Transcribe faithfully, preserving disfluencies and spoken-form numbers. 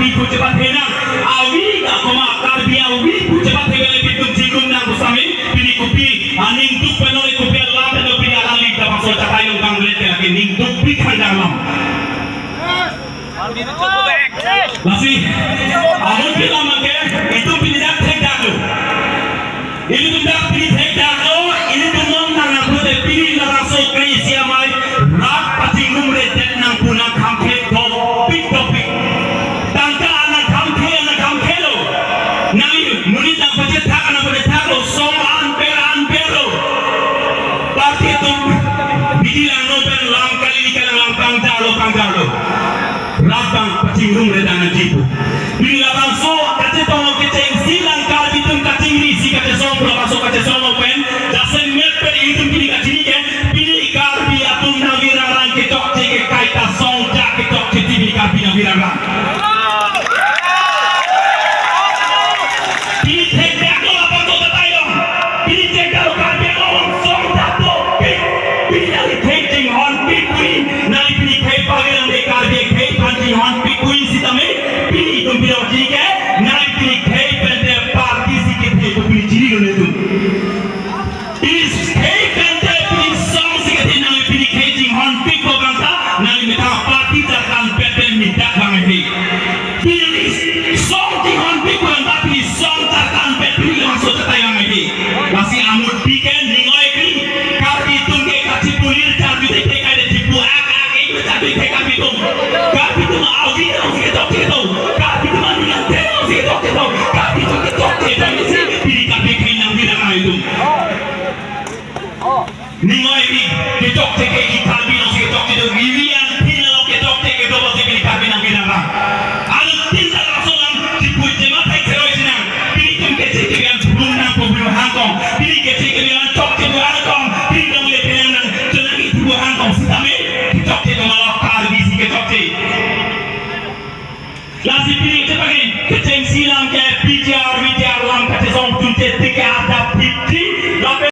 Pu chepathena, avi ka koma Karbi avi pu chepathe bele pitum chingrum nang pusami, pini kopi aning duk penoi kopi alam penoi pini alam ling ta bangso chatai long kangret ke lagi ning duk pi khan dalam. Lasi, amun pi lam ke, itum pini dak thek dak lo. Ilitum dak pini thek dak lo, ilitum non nang nang pute pini labangso kre isi amei, rat pachingrum redet nang pu nang kham khe dopik dopik. Tangka nang kham khe, nang kham khe lo. Nang monit nang pachethak, nang pachethak lo, song an per an per lo. Party atum bidi langno pen lam kali kali lam pangjar lo, pangjar lo. Rat abang pachingrum redet nangji pu. Pini labangso kachetong kechengsi lang Karbi atum kachingri si kachesong labangso kachesong pen jasemet pen itum pini kachini ke pini Karbi atum nangvirang rang kechokche ke kaita song ja kechokche pini Karbi nangvirang rang. Pini thek dak lo labangso chatai long. Pini thek dak lo Karbi Anglong song ja dopik. Pini nangli khei chinghon pikpui. Nangli pini khei pagi nang de Karbi khei aphan chinghon pikpui sitame. Pini itum pini kachini ke.